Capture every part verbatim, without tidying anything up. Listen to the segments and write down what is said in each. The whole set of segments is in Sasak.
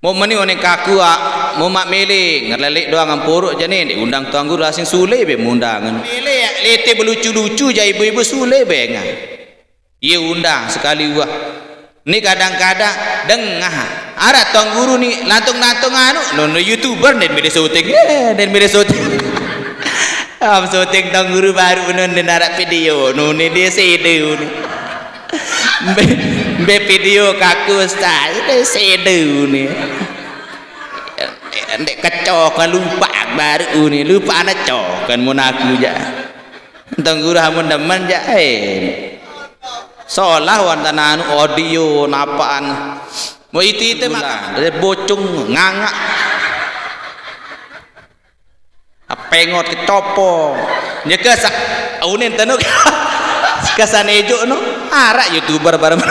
Mo meni oning kaku, ah, mo mak mele, ngerlelek doang empuruk jane, diundang Tuan Guru asing sule be mundangan. Mele, lete belucu-lucu ja ibu-ibu sule be ngan. Ye undang sekali wah. Ni kadang-kadang dengah. Arak Tuan Guru ni lantung-lantung anu, no, no YouTuber nden mele syuting. Eh, nden mele syuting. Am syuting Tuan Guru baru no nden arak video no ni dia sedu ni. Be, be video kaku ustaz, dia sedu ni. Ndek kecok lupa baru ni, lupa anak cok kan mun aku ja. Tuan Guru amun demen ja, eh. Solah wan tanah anu audio napaan. Mau itu-itu mah, dari bocung ngangak. Apengot kecopo. Nyeke sa-, unin tenu. Kesan ejuk no. Arak YouTuber bareng.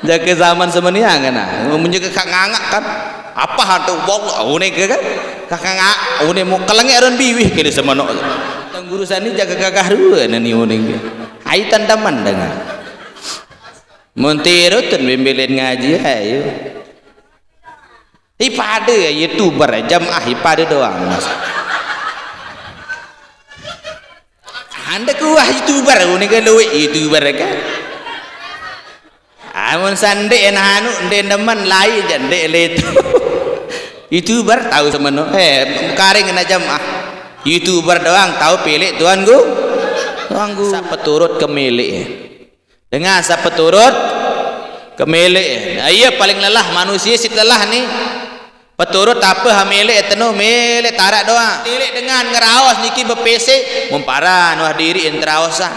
Jake zaman semeniang kan, nah. Mun nyeke kak ngangak kan. Apa hantu bong, unin ke kan. Kak ngangak, unin mau kelengek ron biwih kene semeno. Tuan Guru sani jaga gagah rua nani unin ke. Ai tandaman dengan. Mun tiru tun bimbelin ngaji, ayo. Ipada YouTuber, jamaah ipada doang, Mas. Anda kuah YouTuber, ni kan luwih YouTuber kan. Amun sandek enak anu, ndek demen lain je, ndek letu. YouTuber tahu semeno. Eh, karing kena jamaah. YouTuber doang tahu pilih Tuan Guru. Tuan Guru. Sak peturut kemilik. Dengan sapeturut kemilik. Nah, iya paling lelah manusia sit lelah ni. Peturut apa ha milik tenu milik tarak doang. Tilik dengan ngeraos niki bepesek, mumparan wah diri enteraos ah.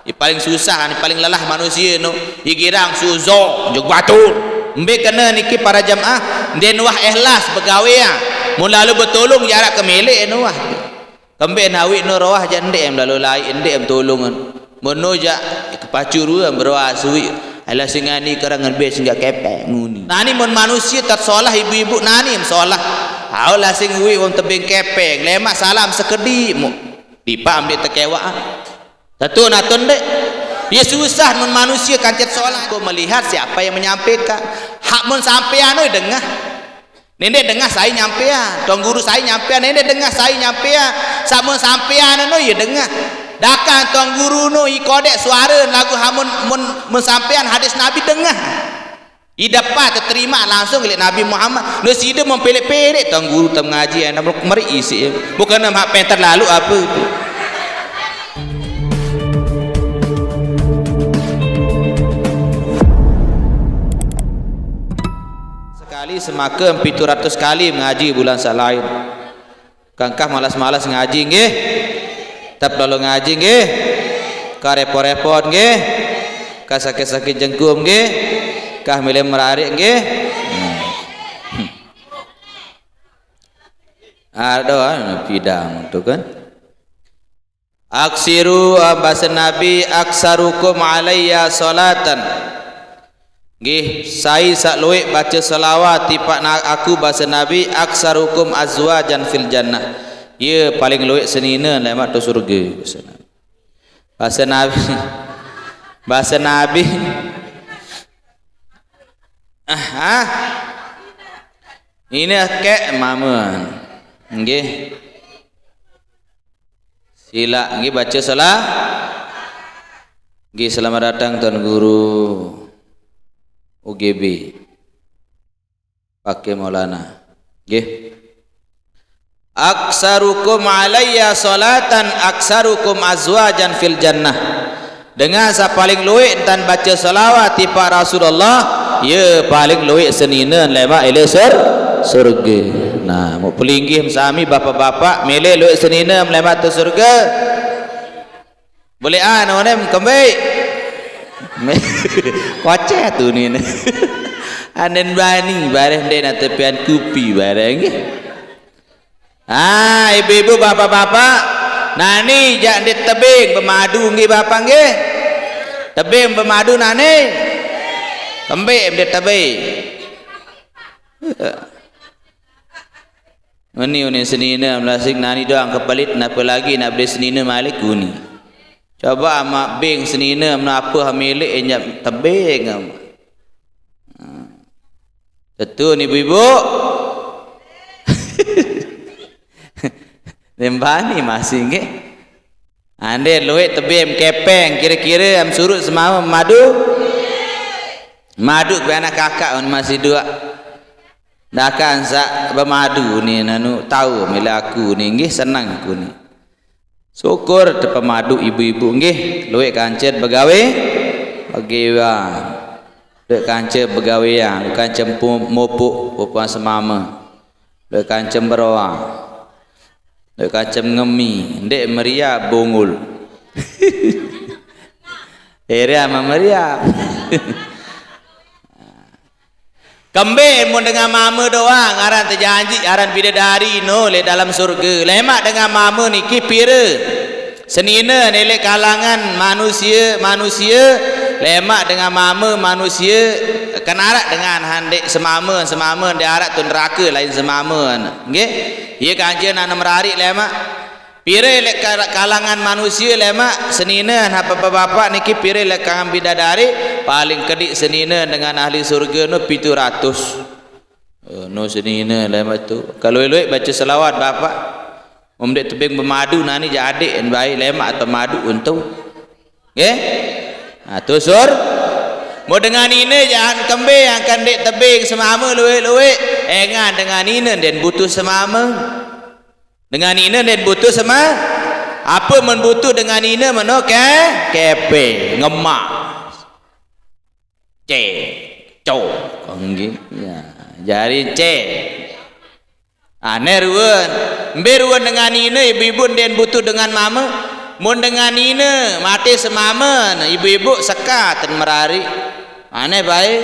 Ni paling susah, ni paling lelah manusia nu. Ni girang suzo, jug batur. Mbe kena niki para jamaah, nden wah ikhlas begawe ah. Mun lalu betulung jarak ke milik nu wah. Kembe nawi no roah ja ndek em lalu lai ndek em tulungan. Meno ja kepacu rua beroa suwi. Alah sing ani kerang ngan be sing gak kepeng nguni. Nani mun manusia tat solah ibu-ibu nani em solah. Au lah sing wi wong tebing kepeng, lemak salam sekedi mu. Dipam dek tekewa. Tentu natun dek. Ya susah mun manusia kancet solah. Kau melihat siapa yang menyampaikan. Hak mun sampean oi dengah. Nende dengah sai nyampean, tuan guru sai nyampean, nende dengah sai nyampean. Samun sampean anu ye dengah. Dakang tuan guru nu i kodek suara lagu hamun mun, mun sampean hadis Nabi dengah. I dapat terima langsung oleh Nabi Muhammad. Nu sida mempelek-pelek tuan guru tem ngaji, eh, nak meri isi. Bukan nak pen terlalu apa tu. Sekali semaka pitu ratus kali mengaji bulan salain. Kangkah malas-malas ngaji nggih. Tep lalu ngaji nggih. Ka repot-repot nggih. Ka sakit-sakit jengkum nggih. Ka milih merarik nggih. Hmm. Ada anu pidang tu kan. Aksiru, ah, basa Nabi, aksarukum alayya salatan. Nggih, sai sak luwek baca selawat tipak na-, aku basa Nabi, aksarukum azwajan fil jannah. Ye paling luwek senina lemak tu surga. Basa Nabi. Basa Nabi. Ah, ah. Ini kek mama. Nggih. Sila, nggih baca salah. Nggih, selamat datang Tuan Guru U G B. Pakai Maulana. Nggih. Aksarukum alayya salatan aksarukum azwajan fil jannah. Dengan sa paling luwek entan baca selawat tipak Rasulullah, ye paling luwek senina lemak ile sur-, surga. Nah, mu pelinggih sami bapak-bapak, milih luwek senina lemak tu surga. Boleh ah, no nem kembali. Wacah tu ni. Anen bani, bareh ndek nak tepian kupi bareh nggih. Ah, ibu-ibu, bapak-bapak, nani jak ndek tebing pemadu nggih bapak nggih. Tebing pemadu nani. Kembik ndek tebing. Meni unin senina melasik nani doang kepelit, napa lagi nak beli senina malik guni. Coba amak bing senina mena apa milik injak tebing am. Hmm. Tetu ni ibu-ibu. Lembani masih nggih. Ande luwek tebeng kepeng, kira-kira am surut semama madu. Madu ku anak kakak un masih dua. Dakan sak bemadu ni nanu tahu mila aku ni nggih senang ku ni. Syukur tepemadu ibu-ibu nggih, luwek kancet begawe, begawean. Luwek kancet begawean, kancet pu-, mupuk, pupuan semama. Luwek kancet beroa. Luwek kancet ngemi, ndek meriah bungul. Area meriah. Kembe mun dengan mama doang aran tejanji, aran bidadari no le dalam surga. Lemak dengan mama niki pira? Senina ni le kalangan manusia, manusia lemak dengan mama manusia kenarak dengan handek semama, semama diarak tu neraka lain semama. Nggih. Iya kanjeng nak merarik lemak. Pira lek kal-, kalangan manusia lemak senina ha bapak-bapak niki pira lek kalangan bidadari paling kedik senina dengan ahli surga nu pitu ratus. Oh, nu senina lemak tu. Kalau luwek baca selawat bapak. Om dek tebing pemadu nani jadi en baik lemak atau madu untung. Nggih? Ha, tu sur. Mau dengan ina jangan kembe yang kan dek tebing semama luwek-luwek. Engan dengan ina den butuh semama. Dengan ina den butuh sama. Apa men butuh dengan ina meno ke? Kepe, ngemak. Ce, co. Nggih. Ya, jari ce. Ane ruwen. Mbe ruwen dengan ina ibu-ibu den butuh dengan mama. Mun dengan ina mati semama, ibu-ibu sekaten merari. Ane baik.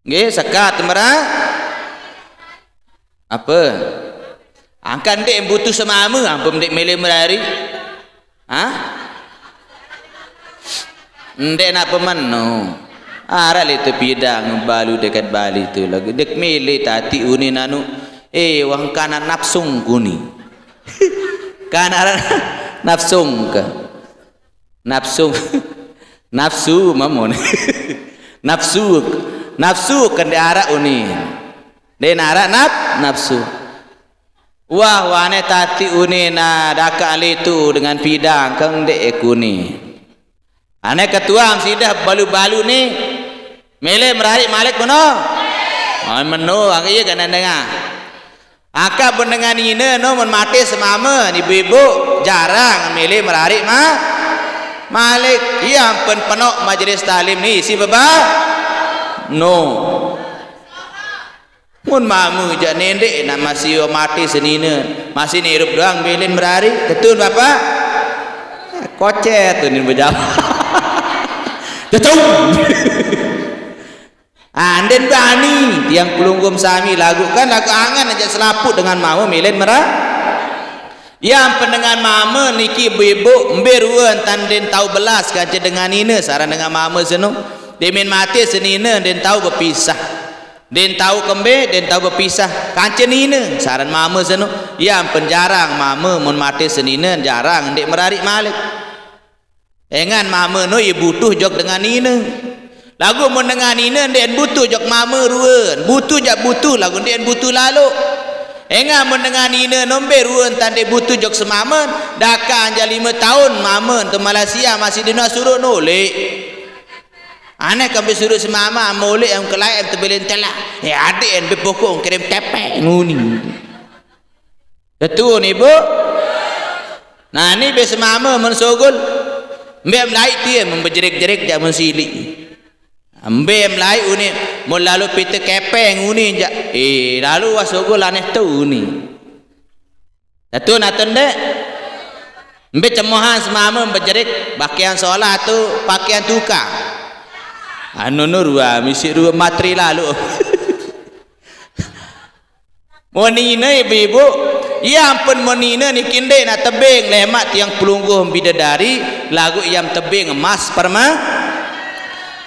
Nggih, sekaten merari. Apa? Angkat ndik butuh semama, ampun ndik milih merari. Ha? Ndik nak pemenu. Arak le tu pidang balu dekat Bali tu lagi. Dek milih tati uni nanu. Eh, wah kana nafsung kuni. Kana arak nafsung ke. Nafsu. Nafsu mamun. Nafsu. Nafsu kan diarak uni. Dia narak naf-, nafsu. Wah, wane tati uni na daka alitu dengan pidang keng dek kuni. Ane ketua am sidah balu-balu ni. Mele merarik malik meno. Oh, meno, angka iya kena dengar. Angka mun dengan ina no mun mati semama ibu-ibu jarang mele merarik ma-, malik. Iya ampun penok majelis taklim ni isi beba. No. Mun mamu jak nendek nak masih mati senina, masih nirup doang bilin merari. Tetun bapak. Kocet tu ni bejam. Tetun. Anden bani tiang pelungguh sami lagu kan lagu angan aja selaput dengan mamu milin merah. Yang pendengar mama niki ibu-ibu mbir wan tan den tahu belas kaca dengan ina saran dengan mama seno. Demin mati senina den tahu berpisah. Den tahu kembe, den tahu berpisah. Kanca nina, saran mama seno. Yang penjarang mama mun mati senina jarang ndik merarik malik. Engan mama no ye butuh jok dengan nina. Lagu mun dengan nina ndik butuh jok mama ruan. Butuh jak butuh lagu ndik butuh lalu. Engan mun dengan nina nombe ruan tan ndik butuh jok semaman. Daka anja lima tahun mama tu Malaysia masih dina suruh nolek. Aneh kami suruh semama, molek yang kelai yang tebelin telah. Eh, adik yang bepokok kirim tepek nguni. Betul ni, Bu? Nah, ni be semama men sogol. Mbe melai tie men bejerik-jerik jak men silik. Mbe melai uni mun lalu pita kepeng uni jak. Eh, lalu wah sogol aneh tu uni. Datu natun dek. Mbe cemohan semama bejerik pakaian sekolah tu pakaian tukar. Anu nu rua misi rua matri lalu. Monina ibu-ibu, ya ampun monina ni kinde nak tebing lemak tiang pelungguh bidadari lagu yang tebing emas perma.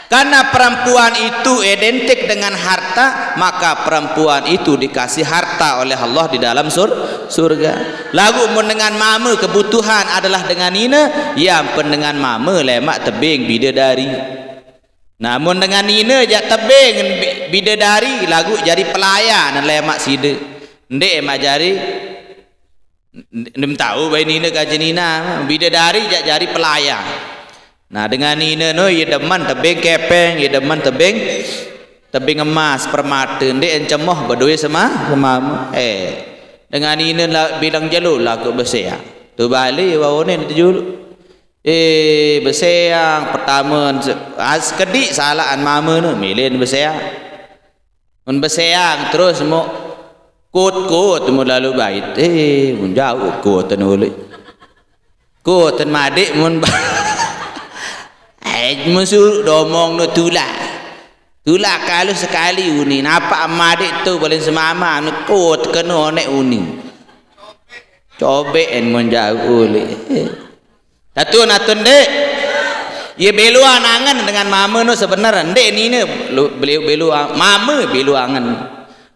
Karena perempuan itu identik dengan harta, maka perempuan itu dikasih harta oleh Allah di dalam sur-, surga. Lagu mun dengan mama kebutuhan adalah dengan ina, ya ampun dengan mama lemak tebing bidadari. Namun dengan nine jak tebing ngan bi-, bidadari laguq jari pelayan lemaq side. Ndeq emaq jari, ndeq tao bae nine kance nine, bidadari jak jari pelayan. Nah, dengan nine no, ie demen tebing kepeng, ie demen tebing, tebing emas, permate, ndeq encemoh bedoe sema-, semame. Eh, dengan nine la-, bilang jelo laguq beseang. Tu bale waonen tu julu. Eh, beseang, pertame, se-, ah, sekediq salaqan mame no, mele beseang. Mun beseang terus muk kut-kut mun lalo bait. Eh, mun jauq kut anu uleq. Kut ten madeq mun ba-, eh, mun suruq domong no tulak. Tulak kalu sekali uni. Napak madeq tu paling semama anu kut keno oneq uni. Cobeq en mun jauq uleq. Tatun atun ndeq. Ye beloan angen dengan mame no sebener, ndeq nine lu-, beliau belo ang-, mame belo angen.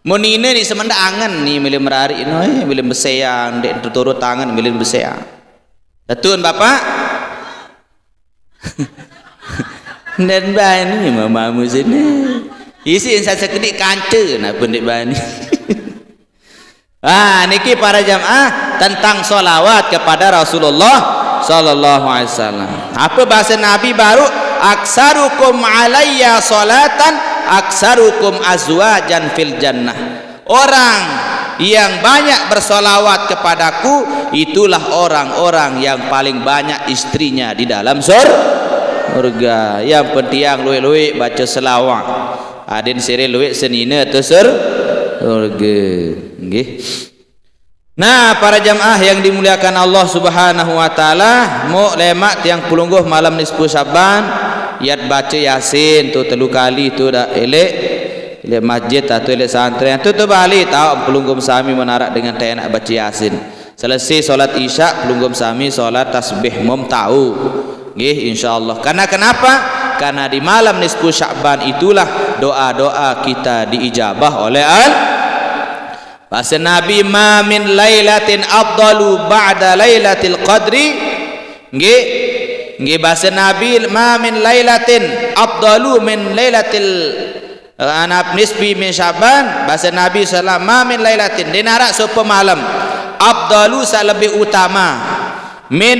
Mun nine ni semendaq angen ni mele merariq no, eh, mele beseang, ndeq turut angen mele beseang. Tatun Bapak? Ndeq bani mamamu sine. Isiq ensan sekediq kance, napa ndeq bani? Ah, niki para jamaah tentang sholawat kepada Rasulullah sallallahu alaihi wasallam. Apa bahasa Nabi baruq? "Aktsarukum alayya sholatan, aktsarukum azwajan fil jannah." Orang yang banyak bersolawat kepadaku, itulah orang-orang yang paling banyak istrinya di dalam sur-, surga. Yang penting lueq-lueq bace selawat. Adeqn sire lueq senine atau sur-, surga. Nggih. Nah, para jamaah yang dimuliakan Allah Subhanahu wa taala, muk lemaq tiang pelungguh malam nisfu Syaban, yat bace Yasin tu telu kali tu dak eleq, eleq masjid atau eleq santren tu, tu bale taoq pelungguh sami menaraq dengan tenak bace Yasin. Selesai solat Isya, pelungguh sami solat tasbih mum tau. Nggih, insyaallah. Karena kenapa? Karena di malam nisfu Sya'ban itulah doa-doa kita diijabah oleh Al-, bahasa Nabi, "Ma min lailatin afdalu ba'da lailatil qadri." Nggih. Nggih, bahasa Nabi, "Ma min lailatin afdalu min lailatil, eh, anap nisfi min Sya'ban." Bahasa Nabi sallallahu, "Ma min lailatin." Ndeqn araq sopoq malem afdalu saq lebih utama min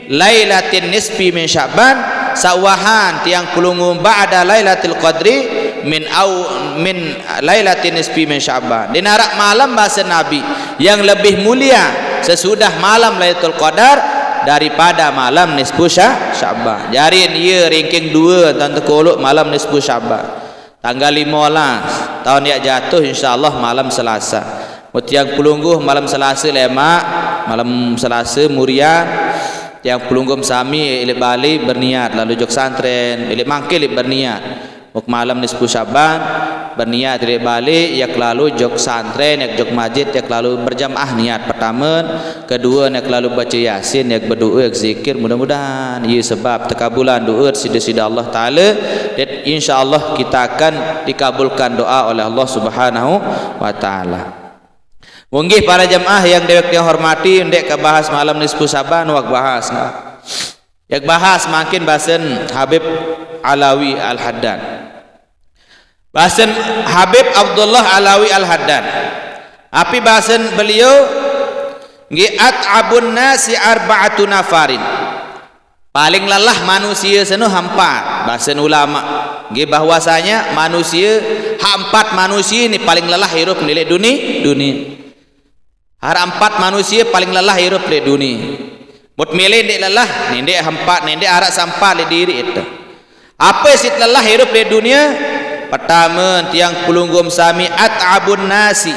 lailatin nisfi min Sya'ban, saq wahan tiang pelungguh ba'da lailatil qadri min au, min lailatin nisfi min Sya'ban. Ndeqn araq malem, bahasa Nabi, yang lebih mulia sesudah malam Lailatul Qadar daripada malam nisfu Sya-, Sya'ban. Jari ie ringking due taun tekoloq malam nisfu Sya'ban. Tanggal lime belas, taun yaq jatuh, insyaallah malam Selasa. Mun tiang pelungguh malam Selasa lemaq, malam Selasa murian, tiang pelungguh sami eleq bale berniat lalo jok santren, eleq mangkin leq berniat. Muk malam nisfu Sya'ban, berniat eleq bale, yaq lalo jok santren, yaq jok masjid, yaq lalo berjamaah niat pertame, kedue, yaq lalo bace Yasin, yaq bedoe, yaq zikir, mudah-mudahan ie sebab tekabulan doe side-side Allah Taala, dan insyaallah kita akan dikabulkan doa oleh Allah Subhanahu wa taala. Munggih para jamaah yang dewek tiang hormati, ndeq kebahas malam nisfu Sya'ban, waq bahas. Yaq bahas mangkin basen Habib Alawi Al-Haddad. Basen Habib Abdullah Alawi Al-Haddad. Api basen beliau? Nggih, "At'abun nasi arba'atu nafarin." Paling lelah manusie seno empat, basen ulama. Nggih, bahwasanya manusie, hak empat manusie ni paling lelah irup ni leq duni-, dunie. Araq empat manusie paling lelah irup leq dunie. Mut mele ndeq lelah, ni ndeq empat, ni ndeq araq saq empat leq diriq ite. Ape siq lelah irup leq dunie? Pertame, tiang pelungguh sami, at'abun nasi.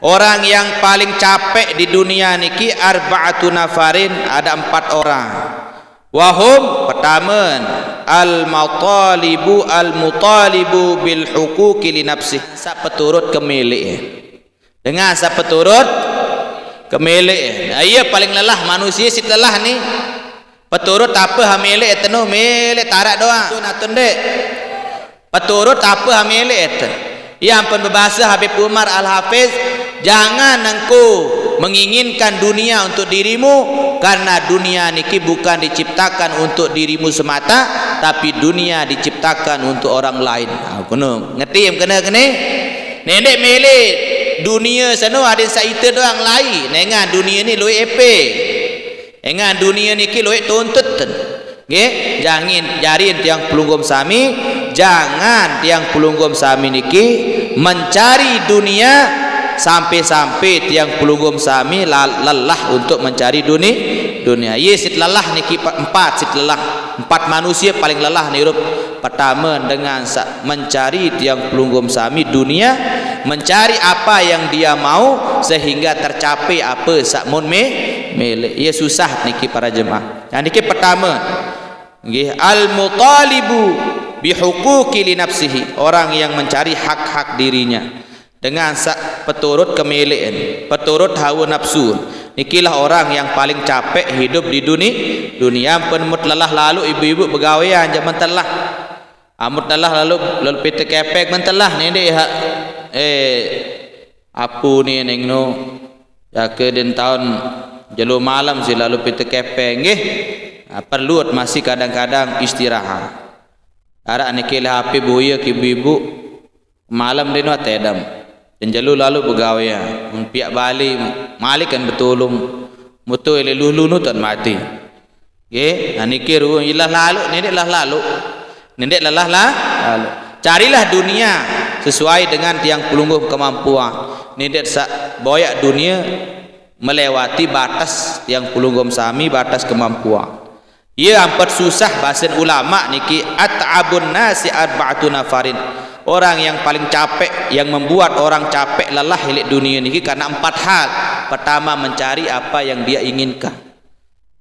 Orang yang paling capek di dunia niki arba'atu nafarin, ada empat orang. Wahum, pertame, al-matalibu, al-mutalibu bil huquqi li nafsih. Saq peturut kemeleq. Dengan saq peturut kemeleq. Nah, ie paling lelah, manusie siq lelah ni. Peturut ape ha meleq teno, meleq taraq doang. Tun atun ndeq. Peturut ape ha meleq ete. Ie ampun bebase Habib Umar Al-Hafiz, jangan engko menginginkan dunia untuk dirimu, karena dunia niki bukan diciptakan untuk dirimu semata, tapi dunia diciptakan untuk orang lain. Ha, kena ngerti, kena kene. Nendek mele dunia seno aden saita doang lai, dengan dunia ni luwih epe. Dengan dunia niki luwih tuntut. Nggih, jangin jarin tiang pelungguh sami, jangan tiang pelungguh sami niki mencari dunia sampai-sampai tiang pelungguh sami la-, lelah untuk mencari duni-, dunia. Ye sit lelah niki pa-, empat sit lelah. Empat manusia paling lelah ni rup. Pertama dengan sa-, mencari tiang pelungguh sami dunia, mencari apa yang dia mau sehingga tercapai apa sak mun me-, mele. Ye susah niki para jemaah. Yang niki pertama, nggih, al-mutalibu bihuquqi li nafsihi, orang yang mencari hak-hak dirinya dengan sa-, peturut kemelean, peturut hawa nafsu. Nikilah orang yang paling capek hidup di duni-, dunia. Ampun mut lelah lalu ibu-ibu begawean jaman telah. Amut lelah lalu, lalu pite kepeng mentelah nendek hak, eh, apu ni neng no. Jaka den taun jelo malam si lalu pite kepeng nggih. Ha, perlu masih kadang-kadang istirahat. Arak niki le H P boya ki ibu-ibu. Malam den wa tedam. Den jelo lalu begawean. Mun piak bali, malik kan betulung. Mutu ile lulu nu tan mati. Nggih, nah niki ruwung ilah lalu, nendek lah lalu. Nendek lelah lah lalu. Carilah dunia sesuai dengan tiang pelungguh kemampuan. Nendek sa-, boyak dunia melewati batas tiang pelungguh sami, batas kemampuan. Ia ampet susah basen ulama niki, at'abun nasi arba'atu nafarin. Orang yang paling capek, yang membuat orang capek lelah hilik dunia niki karena empat hal. Pertama, mencari apa yang dia inginkan.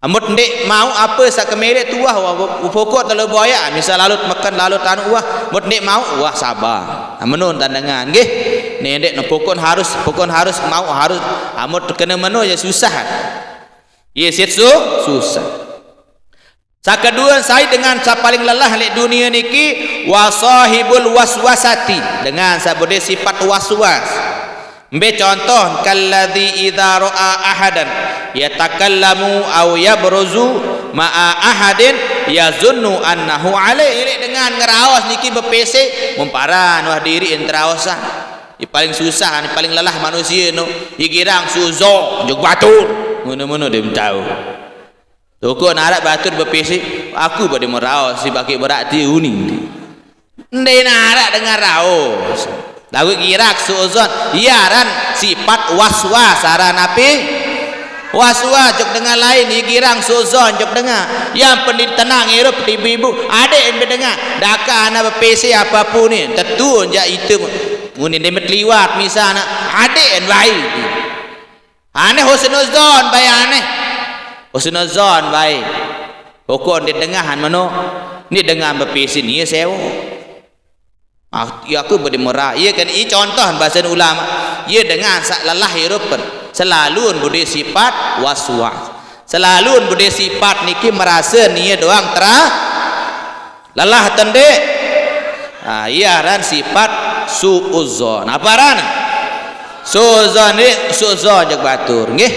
Amut ndik mau apa sak kemelek tuah, wah, pokok telo boyak, misal lalut makan, lalut anu, wah, mut ndik mau, wah, sabar. Nah, menun tandangan, nggih. Ni ndik no pokok harus, pokok harus mau, harus. Amut kena meno ya susah. Ye sit su-, susah. Sakadua, sai dengan sa paling lelah lek dunia niki, wasahibul waswasati, dengan sa bode sifat waswas. Mbe contoh, kalladzi idza ra'a ahadan yatakallamu au yabruzu ma'a ahadin yazunnu annahu alaih. Ilik dengan ngeraos niki bepesek, mumparan wah diri enteraosan. Ni paling susah, ni paling lelah manusia no. Igirang suzo, jog batur. Munu-munu dia tahu. Toko narak batur bepisi, aku bade meraos si baki berak ti uni. Ndai narak dengar raos. Lagu girak suuzon, iya aran sifat waswas, aran api? Waswas, jok dengar lain, igirang suuzon, jok dengar. Yang pendiri tenang, irup ibu-ibu, adik yang dengar. Daka anak bepisi apapun ni, tetu jak itu. Muni dia metliwat, misalnya, adik yang baik. Aneh husnuzon bae aneh. Husnuzon bae. Pokok ndik dengahan meno, ndik dengahan bepisin, iya sewo. Ah, iya aku bade merah. Iya kan, i contoh bahasan ulama. Iya dengan sak lelah hirup pen. Selalun budi sifat waswas. Selalun budi sifat niki merasa nia doang terah. Lelah tende. Ah, iya aran sifat suuzon. Apa aran? Suuzon ni, suuzon jak batur. Nggih.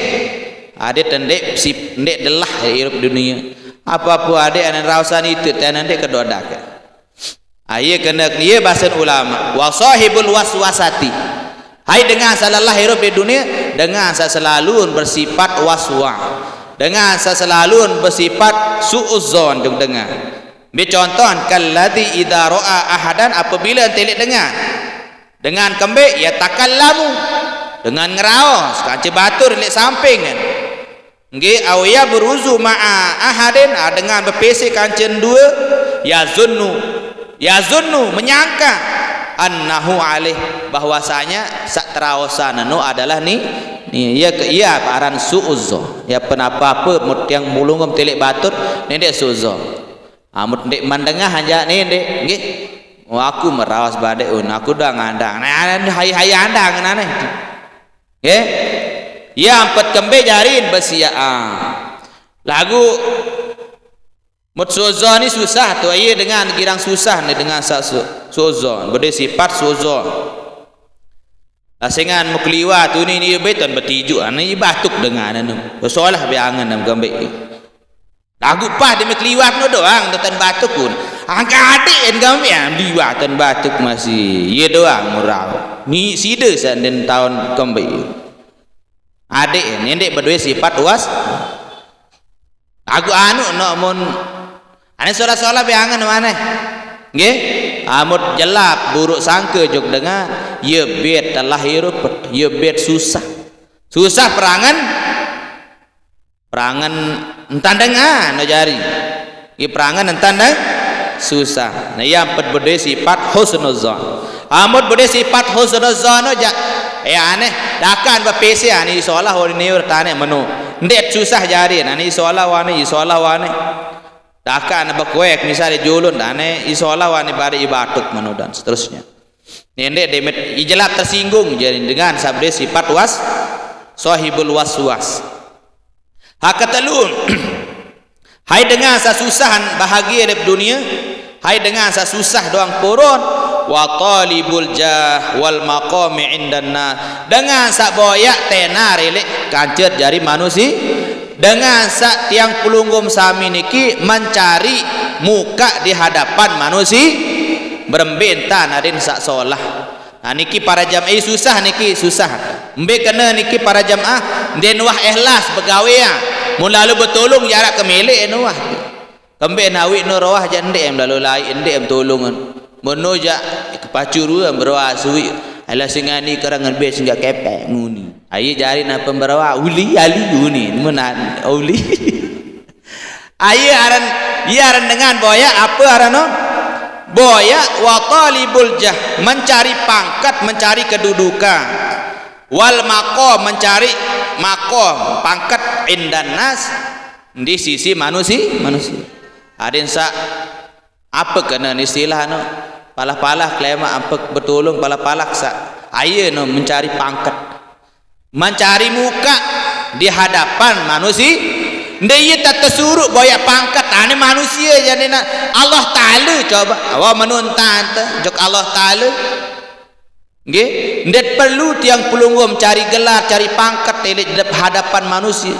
Adik tende sip-, ndek delah hirup dunia. Apa-apa adik anak rausan itu, tena ndek kedodak. Ah, iya kena, iya bahasan ulama. Wasahibul waswasati. Hai dengan sa lelah hirup di dunia, dengan sa selalun bersifat waswas. Dengan sa selalun bersifat suuzon jok dengar. Ambil contoh, kalladzi idza ra'a ahadan, apabila ente lek dengar. Dengan kembe, yatakallamu. Dengan ngeraos, kanca batur lek samping kan. Nggih, au yabruzu ma'a ahadin, ah, dengan bepesek kanca dua, yazunnu. Yazunnu, menyangka, annahu alaih, bahwasanya sak teraosan anu adalah ni, ni, iya ke, iya aran suuzon. Ya penapa-apa, mut yang mulungum tilik batur, nendek suuzon. Amut ndik mandengah aja ni ndik, nggih. Oh, aku meraos bade un, aku dah ngandang. Nah, hai-hai andang nane. Nggih. Ya ampet kembe jarin besia. Ah. Lagu mut suuzon ni susah tu, iya dengan girang susah ni dengan sa su-, suuzon. Bade sifat suuzon. Asengan mekeliwat tu ni, ni beton betiju, ane batuk dengan anu. Solah be angen nam gambe. Lagu pah dia mekeliwat no doang, dotan batuk pun. Angka adik en gambe, ah, liwatan batuk masih. Ye doang murau. Ni sida sanden taun gambe. Adik en, ndek bedoe sifat was. Lagu anu no mun. Ane solah-solah be angen maneh. Nggih. Amut jelap, buruk sangke jok dengan. Ye bet telah hirup, ye bet susah. Susah perangen. Perangen entan dengan no jari. Nggih, perangen entan deng susah. Nah, iya ampet bedoe sifat husnuzon. Amut bedoe sifat husnuzon no ja. Eh, aneh. Dakan bepese ane isolah wani niur tane menu. Ndek susah jari, ane isolah wani, isolah wani. Dakan bekuek misalnya julun, ane isolah wani bare ibatuk menu dan seterusnya. Nende demet ijelap tersinggung jadi dengan sabde sifat was, sahibul waswas. Hakatelun. Hai dengan sasusahan bahagia lep dunia, hai dengan sasusah doang poron, wa talibul jah wal maqami indan nas. Dengan saboyak tenar elek kancet jari manusia, dengan sak tiang pelunggum sami niki mencari muka di hadapan manusia, berembe entan aden sak solah. Nah, niki para jam-, eh, susah niki, susah. Mbe kena niki para jamaah, den wah ikhlas begawe ya. Mun lalu betulung jarak ke milik en wah. Kembe nawi no roah ja ndek em lalu lai ndek em tulung. Mun no ja kepacu rua beroa suwi. Ala singani kerangan be singga kepek nguni. Aye jari na pemberawa uli ali nguni. Mun uli. Aye aran, iya aran dengan boyak, apa aran no? Boyak wa talibul jah, mencari pangkat, mencari kedudukan. Wal maqam, mencari maqam, pangkat indan nas, di sisi manusia, manusia. Aden sak apa kena istilah no? Palah-palah kelema ampek betulung, palah-palah sak. Aye no mencari pangkat. Mencari muka di hadapan manusia. Nde iye tak tersuruh boyak pangkat ane manusia jadi na Allah Taala coba. Awa menuntan te jok Allah Taala. Nggih, ndet perlu tiang pelunggum cari gelar, cari pangkat elek di hadapan manusia.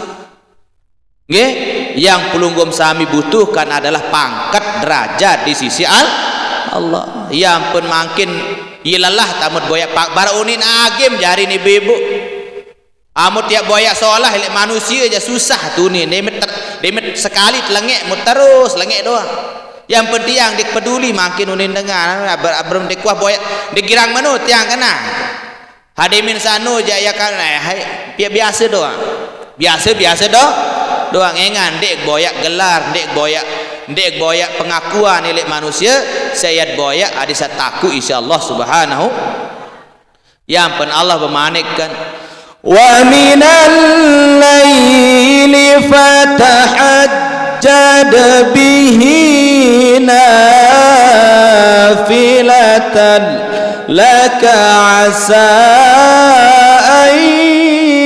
Nggih, yang pelunggum sami butuhkan adalah pangkat derajat di sisi Al-, Allah. Ya ampun mangkin iye lelah tamut boyak pak bar unin agim jari ni bebuk. Amut tiap boyak solah lek manusia ja susah tu ni. Demet ter-, demet sekali telengek mu terus lengek doang. Yang penting yang dik peduli makin unin dengan aber-, abrem dik kuah boyak dik girang menu tiang kena. Hademin sano ja ya kan, eh, hai, pia biasa doang. Biasa-biasa do-, doang engan dik boyak gelar, dik boyak, dik boyak pengakuan lek manusia, sayat boyak adi sataku insya Allah subhanahu. Yang pen Allah bermanikkan, wa minal laili fatahajjad bihi nafilatan laka asa an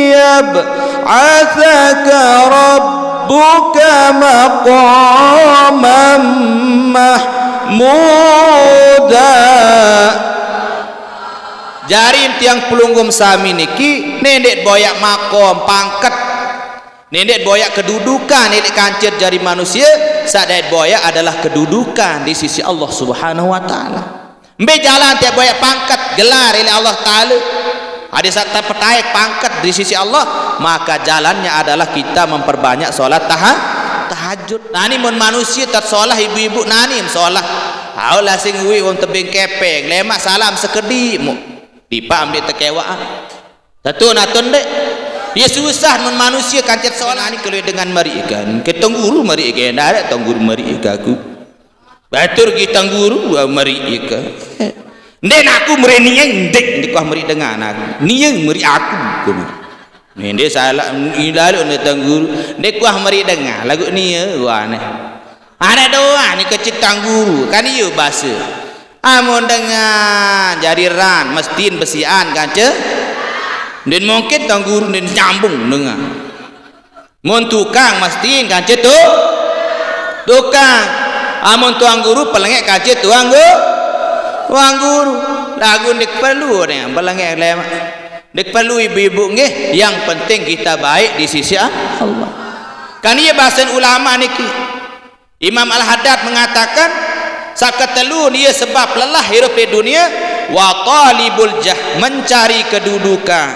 yab'athaka rabbuka maqaman mahmuda. Jari tiang pelunggum sami niki, nendek boyak makom, pangkat, nendek boyak kedudukan, nendek kancet jari manusia, sadat boyak adalah kedudukan di sisi Allah Subhanahu wa Ta'ala. Mbe jalan tiap boyak pangkat, gelar oleh Allah Ta'ala. Ada saat terpetaik pangkat di sisi Allah, maka jalannya adalah kita memperbanyak sholat taha-, tahajud. Nani mun manusia tak sholat ibu-ibu nani sholat. Au lah sing wi wong tebing kepeng, lemak salam sekedi mu. Dipak ambil tekewa. Satu natun dek. Ya susah mun manusia kancet sholat ni kalau dengan mari ikan. Ketong guru mari ikan, ada tong guru mari ikan aku. Batur kita guru mari ikan. Ndek aku meri nieng ndek ndek kuah meri dengan aku. Nieng meri aku. Ni ndek salah ilalu ndek tang guru. Ndek kuah meri dengan lagu ni ya wah neh. Ada doa ni kecil tang guru kan iya bahasa. Amun dengan jadi ran mestin besian kanca. Ndin mungkin tang guru ndin nyambung dengan. Mun tukang mesti kanca tu tukang. Amun tuang guru pelengek kanca tuang guru. Tuang guru. Lagu ndik perlu ni pelengek lemak. Dek perlu ibu-ibu nggih, yang penting kita baik di sisi Allah. Kan iya bahasan ulama niki. Imam Al-Haddad mengatakan, saketelu iya sebab lelah hidup di dunia, wa talibul jah, mencari kedudukan,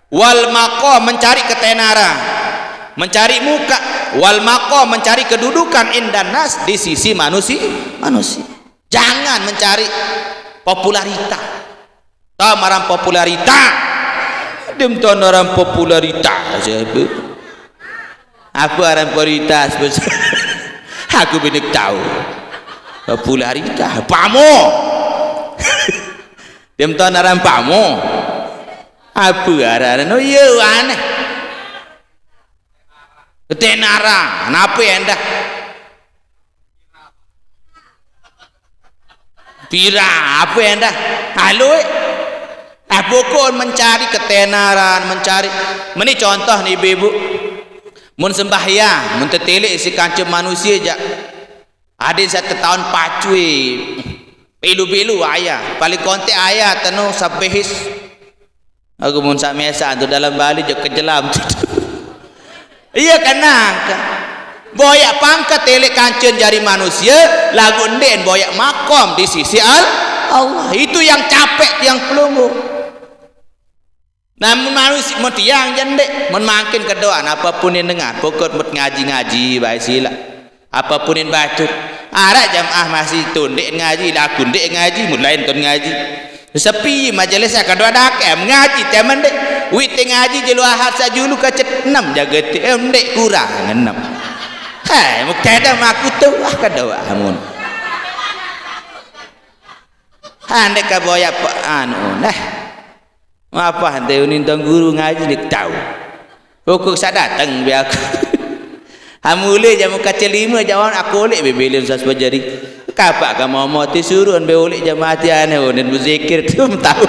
wal maqam, mencari ketenaran, mencari muka, wal maqam, mencari kedudukan indan nas, di sisi manusia, manusia. Jangan mencari popularita. Tahu marang popularita? Dem tahu marang popularita siapa? Apa aran popularitas? Aku bini tahu. Popularita, pamo. Dem tahu aran pamo? Apa aran? Oh iya, aneh. Ketenaran, kenapa ya dah? Pira, apa ya dah? Halo, eh. Ah, pokok mencari ketenaran, mencari. Meni contoh nih, ibu-ibu. Mun sembahyang, mun tetelik si kanca manusia jak. Ada satu tahun pacui. Pilu-pilu ayah. Paling kontek ayah tenu sabehis. Aku mun sak mesan tu dalam bali je kejelam tu. Iya kenang. Boyak pangkat elek kancen jari manusia, lagu ndek boyak makom di sisi Al-, Allah. Itu yang capek, yang pelunggu. Namun manusia, mun tiang je ndek, mun mangkin kedoan, apapun yang dengar, pokok mut ngaji-ngaji, baik sila. Apapun yang batur. Arak jamaah masih tu, ndek ngaji, laku ndek ngaji, mun lain ton ngaji. Sepi majelis, akan doa dakek, mengaji, temen dek. Wit ngaji, jelu ahad sajulu kacet enam jaga ti, eh, ndek kurang enam. Hai, muktada maku tu, ah, kedoa, mun. Ha, ndek ka boyak pe-, anu, nah. Apa hante unin tuan guru ngaji, ndek tahu. Pokok sak dateng be aku. Ha, mule jam kaca lima, jam aku oleh bebelin sas bajari. Kapak ka momot ti suruh be oleh jam mati aneh, unin berzikir tu tahu.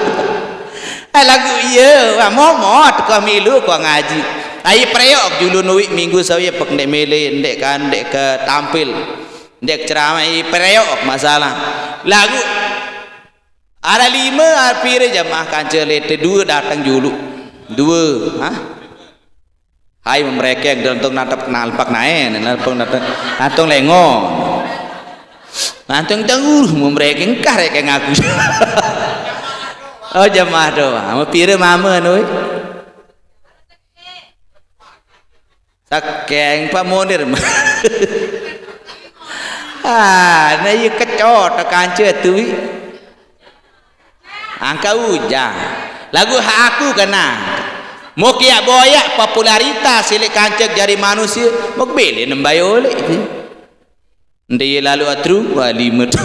Ha, lagu iya, ha, momot ko milu ko ngaji. Ai preok julu nuik minggu sawi pek ndek mele, ndek kan, ndek ke tampil. Ndek ceramah, i preok masalah. Lagu Ada lima, ada pira jamaah kanca lete, dua datang julu. Dua, ha? Hai memerekeng, dantong natap nalpak naen, nalpak natap, nantong lengo. Nantong tangguh, memerekeng kah rek ngaku. Oh, jamaah doa. Mau pira mama anu, eh? Sakeng Pak Munir. Ah, na iya kecot kanca tu. Angka ujang. Lagu hak aku kena. Mau kiak boyak popularitas silik kancek jari manusia, mau beli nembai oleh tu. Ndai lalu atru, wah, lima tu.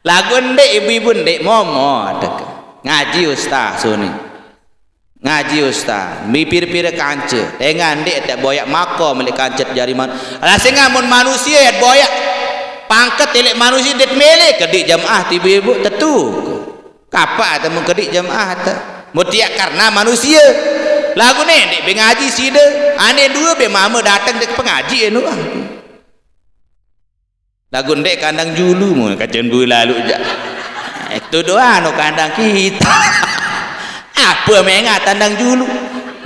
Lagu ndek ibu-ibu ndek momot. Ngaji ustaz suni. Ngaji ustaz, mi pira-pira kanca. Dengan ndek tak boyak mako milik kanca jari man. Alah sehingga mun manusia ya boyak pangkat elek manusia det mele kedik jamaah tiba ibu tetu. Kapak atau mun kedik jamaah ta. Mutiak karena manusia. Lagu ni ndek be ngaji sida. Ane dua be mama datang dek pengaji anu ah. Lagu ndek kandang julu mun kacen bu lalu jak. Itu doa no kandang kita. Apa menga tandang julu?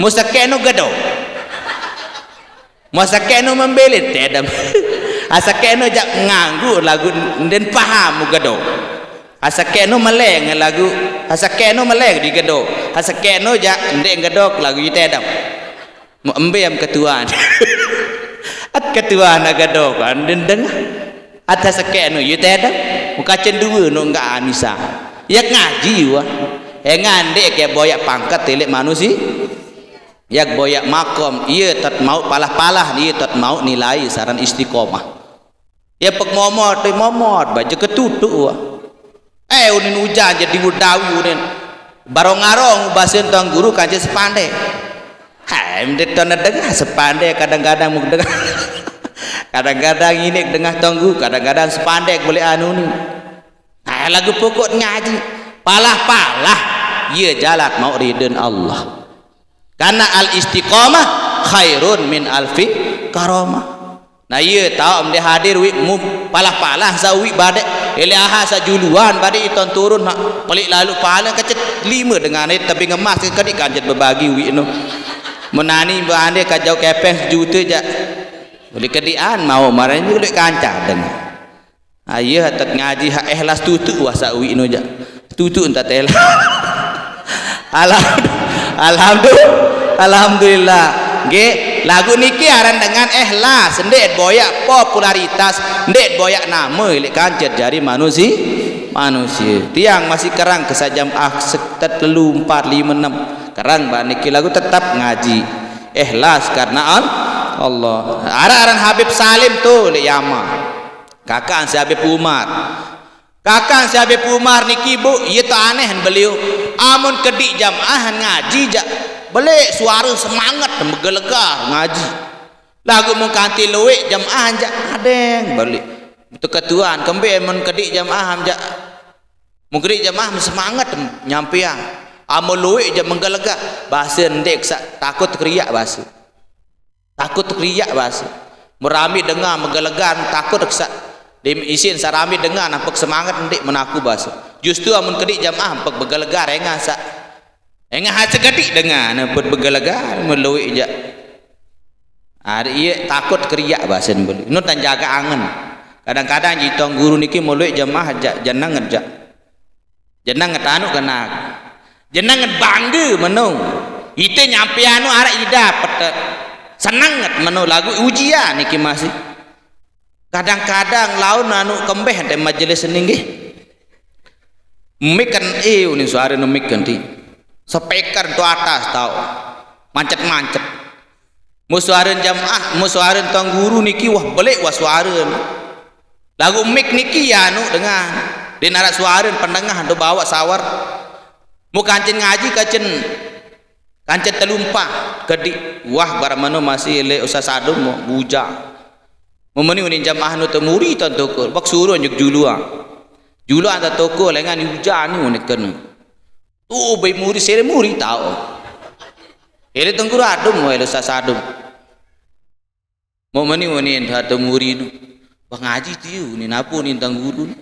Musake no gedo. Musake no membeli tedam. Asake no jak nganggu lagu nden paham mu gedo. Asake no meleng lagu. Asake no meleng di gedo. Asake no jak ndek gedok lagu tedam. Mu embe am ketuan. At ketuan agado kan dendeng. At sakek anu yu tedang. Mu kacen dua nu enggak anisa. Yak ngaji wah. Eh ngandek ke boyak pangkat elek manusia. Yak boyak makom iya tet mau palah-palah iya tet mau nilai saran istiqomah. Ya pek momot, eh, momot, baja ketutuk wah. Eh, unin ujan jadi udawi unin. Barong-arong basen tuang guru kaja sepandek. Hai, mendek tuan dengah sepandek kadang-kadang muk dengah. Kadang-kadang ini dengah tuang guru, kadang-kadang sepandek boleh anu ni. Nah, lagu pokok ngaji. Palah-palah, iya jalan mau ridin Allah. Karena al istiqomah khairun min alfi karomah. Nah, iya tau mendek hadir wik mu palah-palah sa wik badek. Ele aha saq juluan bade iton turun haq pelik lalu pahala kecet lime dengan e tebing emas ke kedi kanjet bebagi uik no. Menani bande kajau kepeng sejuta jaq. Boleh kedian mau marah ni boleh kanca dengan. Aye hatet ngaji hak ikhlas tutuk wasa uik no jaq. Tutuk entat ikhlas. Alhamdulillah. Alhamdulillah. Nggih, lagu niki aran dengan ikhlas, ndeq boyaq popularitas, ndeq boyaq name leq kancet jari manusi-, manusie. Tiang masih kerang ke sajam ah setet telu, empat, lime, enem. Kerang bak niki lagu tetap ngaji. Ikhlas karena Al-, Allah. Araq aran Habib Salim tu leq Yaman. Kakaq si Habib Umar. Kakang si Habib Umar niki, Bu, ie tao aneh beliau. Amun kediq jamaah ngaji jaq, beleq suare semanget megelegar ngaji. Laguq mun kanti lueq jamaah jaq adeng beleq. Teketuan kembe mun kediq jamaah jaq. Mun kediq jamaah semanget nyampeang. Amun lueq jaq megelegar, base ndeq saq takut keriak base. Takut keriak base. Merami dengan megelegar takut kesat. Di isin sarami dengan ampek semanget ndeq menaku base. Justru amun kediq jamaah ampek begelegar engan saq. Engan hase kediq dengan ampek begelegar meluik jaq. Ari ie takut keriak base beli. Nu tan jaga angen. Kadang-kadang ji tuan guru niki meluik jamaah jaq jeneng jaq. Jeneng nget anu kena. Jeneng nget bangge meno. Ite nyampeang anu araq ida pete. Seneng nget meno lagu ujian niki masih. Kadang-kadang laun anu kembeh ente majelis ni nggih. Mik kan, eh, unin suare no mik kan ti. Speaker tu atas tau. Mancet-mancet. Musuaren jamaah, musuaren tuan guru niki wah beleq wah suaren. Laguq mik niki ya anu dengan. Ndeq naraq suaren pendengah do bawaq sawar. Mu kancen ngaji kancen, kancen telumpah kediq. Wah, barang meno masih leq usah sadum mu bujang. Mu meni unin jamaah nu temuri tuan toko. Bak suruh njuk juluan. Juluan tuan toko lengan ujan ni unin kena. Tu bai muri, sere muri tao. Ele tuan guru adum, ele saq sadum. Mau meni meni ente temuri nu. Bah ngaji tiu ni napu ni tuan guru ni.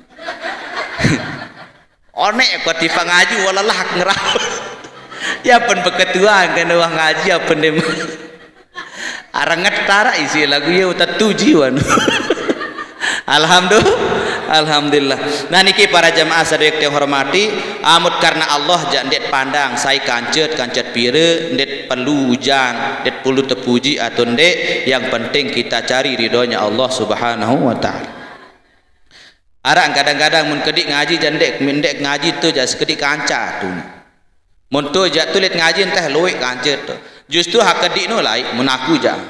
Oneq kuat tipaq ngaji walalah ngerau. Ya pen beketuan kene wah ngaji apen dem. Arang ngetaraq isi lagu ye utat tuji wan. Alhamdulillah. Alhamdulillah. Nah niki para jamaah sadaya tiang hormati, amut karena Allah jaq ndeq pandang sai kancet, kancet pire, ndeq perlu ujan, ndeq perlu tepuji atau ndeq, yang penting kita cari ridhonya Allah Subhanahu wa Ta'ala. Araq kadang-kadang mun kediq ngaji jaq ndeq, ndeq ngaji tu jaq sekediq kanca tu. Mun tu jaq tulit ngaji entah lueq kancet tu. Justru hak kediq nu laeq mun aku jaq.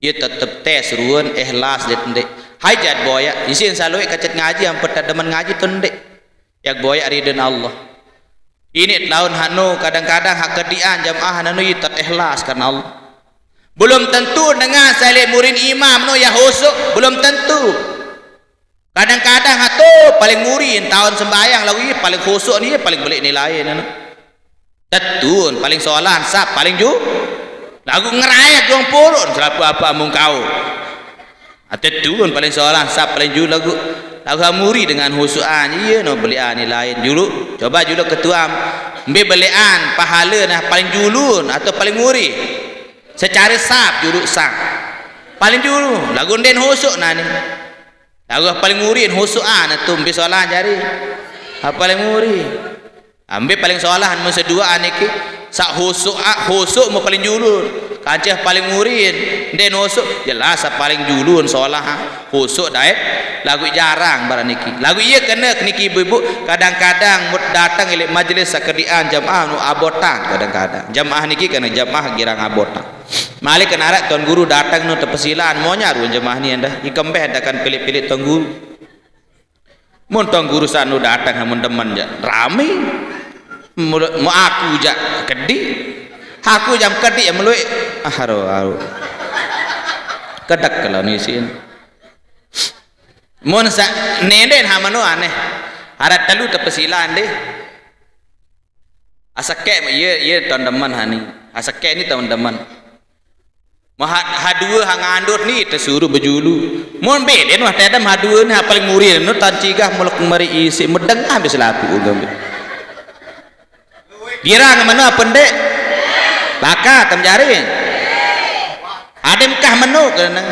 Ie tetep tes ruen ikhlas det ndeq. Hai jaq boyaq, isin saq lueq kecet ngaji ampe tedemen ngaji tu ndeq. Yaq boyaq riden Allah. Ini laun hanu kadang-kadang hak kediqan jamaah nanu ie tet ikhlas karena Allah. Belum tentu dengan saq leq murin imam no yaq husuk, belum tentu. Kadang-kadang ato paling muri taun sembahyang laguq ie paling khusuk ni, ie paling beleq nilai ne. Tetun paling solah sap paling ju-, laguq ngerae juang purun selapuq ape mung kau. Ah, tetun paling solah sap paling ju laguq, laguq muri dengan husukan ie no beleqan nilai. Juluq, coba juluq ketuam. Mbe beleqan pahale nah paling julun atau paling muri? Secare sap juluq sap. Paling julu laguq nden husuk nani. Laguq paling muri husukan tu mbe solah jari. Ah, paling muri. Ambe paling solah mun seduaan niki. Saq husuk, ah, husuk mu paling julun. Kanceh paling muri nden husuk. Jelas saq paling julun solah, ah. Husuk daet. Laguq jarang barang niki. Laguq ie kene niki ibu-ibu. Kadang-kadang mut dateng leq majelis saq kediqan jamaah nu abotan kadang-kadang. Jamaah niki kene jamaah girang abotan. Malik kene araq tuan guru dateng nu tepesilan, monyar ruen jemaah ni endah. Ikembeh endah kan pilik-pilik tuan guru. Mun tuan guru sanu dateng, mun demen jaq rame. Mulu-, mu aku jaq kediq. Aku jam kediq melueq. Ah, aru, aru. Kedek kalau nisin. Mun saq nenden ha meno aneh. Araq telu tepesilan deh. Asekeq, ye, ye tuan demen hani. Asekeq ni tuan demen. Wah, ha dua ha ngandut ni tersuruh bejulu. Mun beden wah tedem ha dua ni ha paling muri nu tan cigah mulek meri isi medengah bis laku gambe. Girang meno apa ndak? Baka tem jari. Adem kah meno kena.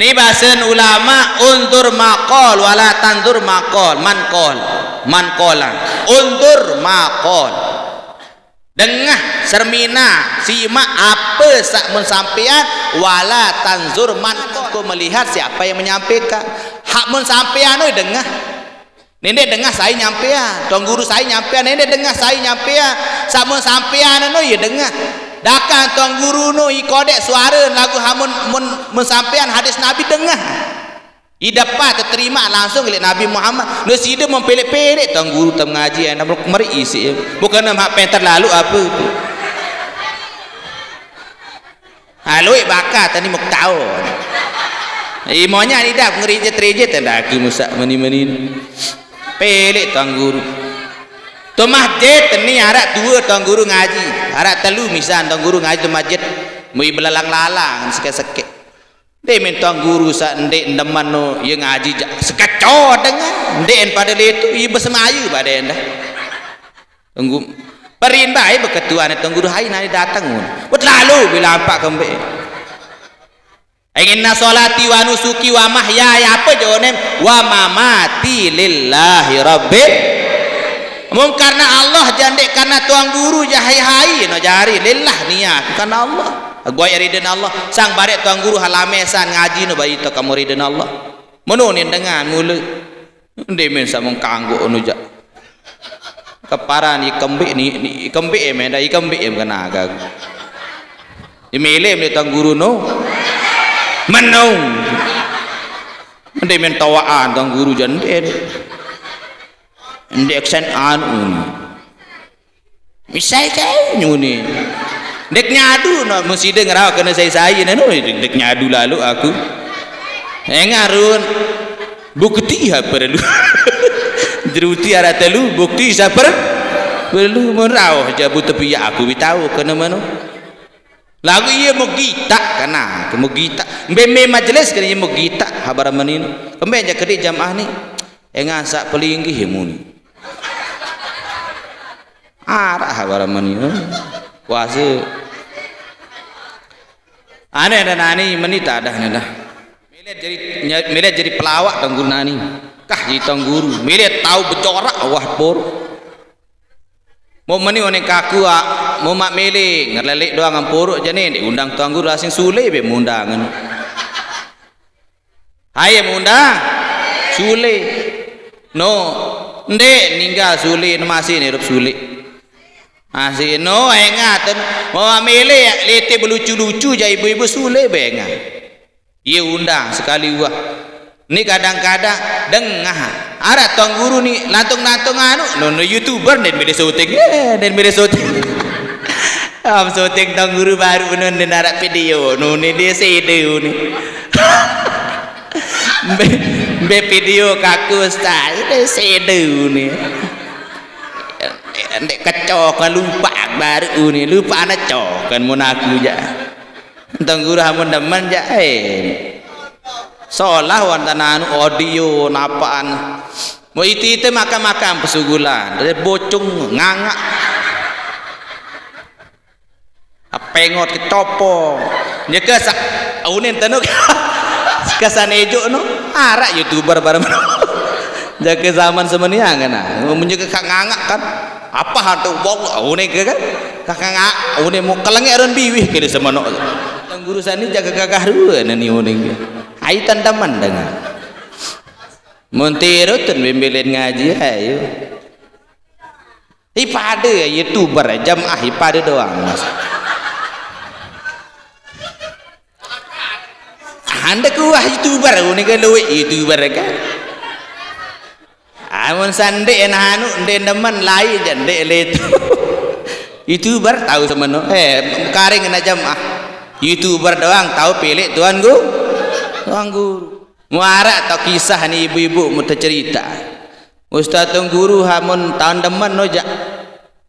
Ni basen ulama, undur maqal wala tandur maqal, man qal, man qala. Undur maqal. Dengah, sermina, simak apa sak mun sampean, wala tanzur man, kau melihat siapa yang menyampaikan. Hak mun sampean oi dengah. Nende dengah sai nyampean, tuan guru sai nyampean, nende dengah sai nyampean. Sak mun sampean anu ya dengah. Dakang tuan guru nu i kodek suara lagu hamun mun, mun sampean hadis Nabi dengah. Idapa terima langsung oleh Nabi Muhammad. Nu sida mempelek-pelek tuan guru tem ngaji, eh, nak meri isi. Bukan nak hak penter lalu apa tu. Alui baka tani muk tau. Imonya ni dah ngerijit-rijit dah aku musak meni-meni. Pelek tuan guru. Tu masjid ni arak dua tuan guru ngaji. Arak telu misal tuan guru ngaji tu masjid. Mui belalang-lalang sekek-sekek. Dek min tuan guru sak ndek ndeman no ye ngaji ja. Sekeco dengah. Ndek en pada letu ye besemaya pada endah. Tunggu. Perin bae beketuan tuan guru hai nani datang mun. Wet lalu bila ampak kembe. Inna sholati wa nusuki wa mahyaya apa jonem wa mamati lillahi rabbil. Mun karena Allah jandek karena tuan guru jahai hai no jari lillah niat karena Allah. Aguai ridin Allah. Sang barek tuan guru halamesan ngaji no bari to kamu ridin Allah. Menu ni dengan mula. Ndemen sak mengkanggo nu jak. Keparan ikembe ni, ni ikembe em dah ikembe em kena agak. Imilem ni tuan guru no. Menung. Ndemen tawaan tuan guru jan nde. Nde aksen anu ni. Misai kai nyuni. Dek nyadu no musida ngerau kena sai-sai nanu dek, dek nyadu lalu aku. Eh ngarun. Bukti ha perlu. Jeruti ara telu bukti sa per-, perlu mun rauh jabu tepi ya aku bi tau kena mano. Lagu iya mau gita kena, mau gita. Mbe-mbe majelis kena iya mau gita habar menino. Kembe aja kedi jamaah ni. Engan sak pelinggih muni. Arak habar meni. Puasa. Aneh dah nani meni tak dah ni dah. Milet jadi milet jadi pelawak tuan guru nani. Kah jadi tuan guru. Milet tahu becorak wah pur. Mau meni oning kaku ah, mau mak mele ngerlelek doang ampuruk jane diundang tuan guru asing sule be mundangan. Hai munda Sule. No, ndek ninggal Sule, no masih ni hidup Sule. Masih no ingat. Mau mele lete belucu-lucu ja ibu-ibu Sule bengan. Iya undang sekali wah. Ni kadang-kadang dengah. Arak tuan guru ni lantung-lantung anu, no, no YouTuber dan milih syuting. Eh, dan milih syuting. Am syuting tuan guru baru nun dan arak video. No ni dia sedu ni. Mbe, mbe video kaku ustaz, dia sedu ni. Ndek kecok lupa baru ni, lupa anak cok kan mun aku ja. Tuan guru hamun demen ja, eh. Solah wan tanah anu audio napaan. Mau iti-iti makan-makan pesugulan, dari bocung ngangak. Apengot ketopo. Nyeke sa unin tenuk. Kesan ejuk no. Arak YouTuber bareng. Jake zaman semeniang kena. Menyeke kak ngangak kan. Apa hantu bau unin ke kan? Kak ngangak unin mau kelengek ron biwih kene semeno. Tuan guru sani jaga gagah rua nani unin ke. Ai tandaman dengan. Montirutun bimbelin ngaji ayo. Ipada YouTuber jamaah ipada doang. Anda kuah YouTuber ni ke luwih YouTuber ke. Amun sandek nah anu ndek demen lain je ndek letu. YouTuber tahu semeno. Eh, karing kena jamaah. YouTuber doang tahu pilih tuan guru. Tuan guru. Muarak tau kisah ni ibu-ibu mu tercerita. Ustaz tuan guru hamun taun demen no jak.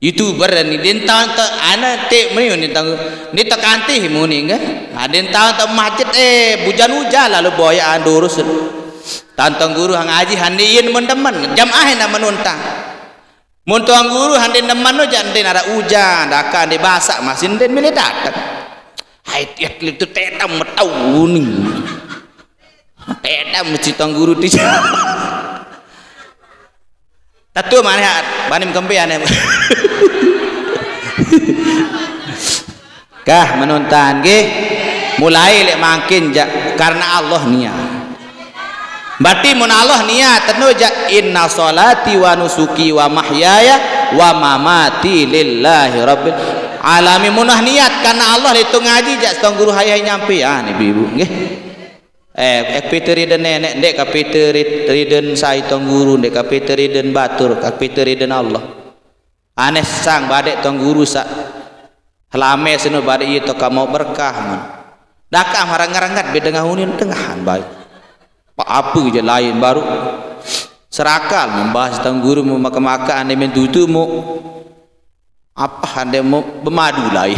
YouTuber ni, den tang ta ana te meni ni tang ni ta kantih muni kan. Ha, den tang ta masjid, eh, bujan ujan lalu boya andurus. Tang tuang guru hang aji handi yen mun demen, jamaah na menuntang. Mun tuang guru handi demen no, jak den ada ujan, daka handi basak, masih den milih datang. Hai, tiap kali tu tetam metau ni. Tetam mesti tuang guru tu. Tatu mana hat? Banim kembe ane. Kah menuntan nggih. Mulai lek mangkin jak karena Allah niat. Berarti mun Allah niat tenu jak inna salati wa nusuki wa mahyaya wa mamati lillahi rabbil alamin. Mun niat karena Allah itu ngaji jak setong guru hayai nyampe ah ni ibu-ibu nggih. Eh, eh pite riden nenek, ndek ka pite rid- riden sai tuang guru, ndek ka pite riden batur, ka pite riden Allah. Aneh sang badek tuang guru sak helame seno badek iye to ka mau berkah man. Daka marang-rangat be dengah unin tengahan bae. Pak apa je lain baru serakal membahas tuang guru mau maka-maka ane men tutu mu. Apa hande mo bemadu lai.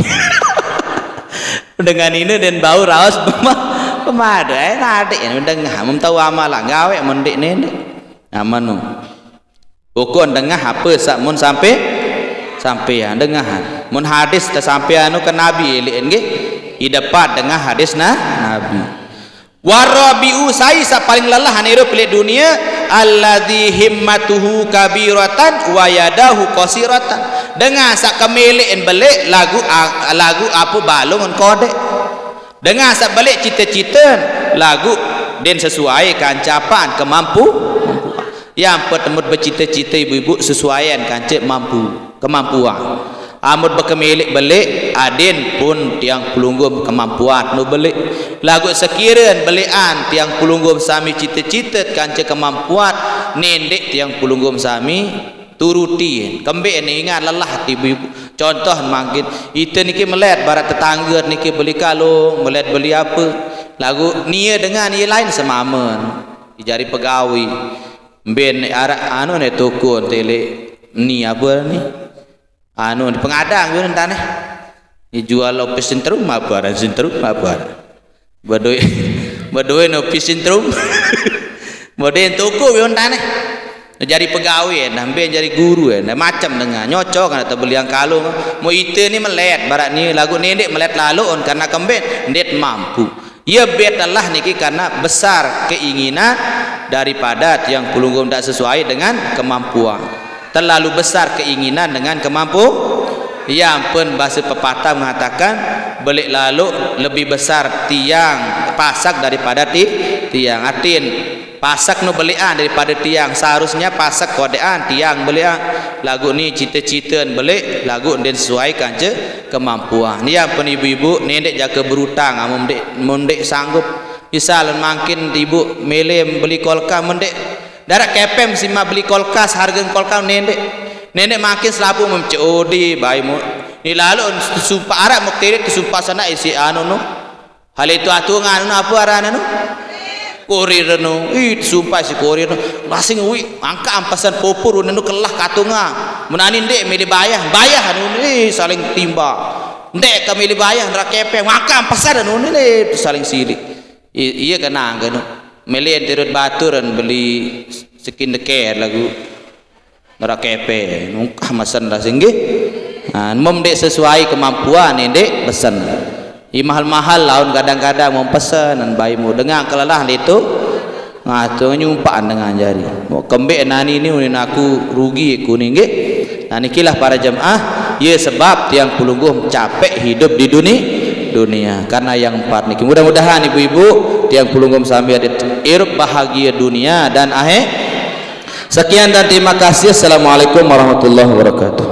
Dengan ini den bau raos bema- bemadu. Eh, nadik ni dengah mun tau amalan gawe mun dek ni dek. Nah, manu. Pokok dengah apa sak mun sampai sampai ya dengah. Mun hadis ta sampai anu ke Nabi elek nggih. I dapat dengah hadis nah Nabi. Warabiu sai sak paling lelah ane irup lek dunia, alladzi himmatuhu kabiratan wa yadahu qasiratan. Dengan sak kemelek en belek lagu a- lagu apa balung en kodek. Dengan sak belek cita-cita lagu den sesuai kancapan kemampu. Yang pertemu bercita-cita ibu-ibu sesuaian kancit mampu kemampuan. Amun bekemelek belek, adin pun tiang pelungguh kemampuan nu belek. Lagu sekiran belekan tiang pelungguh sami cita-cita kanca kemampuan, nendek tiang pelungguh sami turuti. Kembek ni ingat lelah ti ibu-ibu. Contoh mangkin, ita niki melet barat tetangga niki beli kalung, melet beli apa. Lagu nia dengan ia lain semamen. Jari pegawi. Mben arak anu ne tukun telik ni apa ni? Anu, pengadang yo tanah. Ni jual opis sentrum apa aran sentrum apa aran? Bedoe bedoe no opis sentrum. Bedoe toko yo tanah. Jadi pegawai nah, mbe jadi guru nah, macam dengan nyocok kan atau beli yang kalung. Mau ite ni melet barat ni lagu nendek melet lalu on karena kembet ndet mampu. Ia bet Allah niki karena besar keinginan daripada tiang pelungguh tidak sesuai dengan kemampuan. Terlalu besar keinginan dengan kemampu. Yang pun bahasa pepatah mengatakan belik lalu lebih besar tiang pasak daripada ti- tiang. Artin pasak nu belian daripada tiang. Seharusnya pasak kodean tiang belian. Lagu ni cita-cita belik lagu den sesuaikan je kemampuan. Ni yang pun ibu-ibu nendek jaga berutang amun dek mun dek sanggup. Misal mangkin ibu mele beli kolkah mendek darat kepem sima beli kolkas harga kolkas nendek. Nendek makin selapu mem C O D bae mu. Ni lalu sumpah arak muktirit sumpah sana isi anu nu. Hal itu atungan nu apa aran anu? Kurir nu. Ih sumpah si kurir nu. Lasing ui angka ampasan popur nu kelah katunga. Menani ndek milih bayah, bayah anu ni saling timba. Ndek ka milih bayah nera kepeng, maka ampasan anu ni saling silik. I- iya kena angka nu. Melian tirut batur dan beli skin de care lagu. Nera kepe, nungkah masan dah singgih. Ha, mem dek sesuai kemampuan ni dek pesen. I mahal-mahal laun kadang-kadang mem pesen dan bayi mu dengan kelelah litu. Ngatu nyumpaan dengan jari. Mau kembek nani ni unin aku rugi aku ni nggih. Nah nikilah para jemaah, ya sebab tiang pelungguh capek hidup di dunia dunia karena yang empat niki. Mudah-mudahan ibu-ibu tiang pelungguh sambil ada irup bahagia dunia dan akhir. Sekian dan terima kasih. Assalamualaikum warahmatullahi wabarakatuh.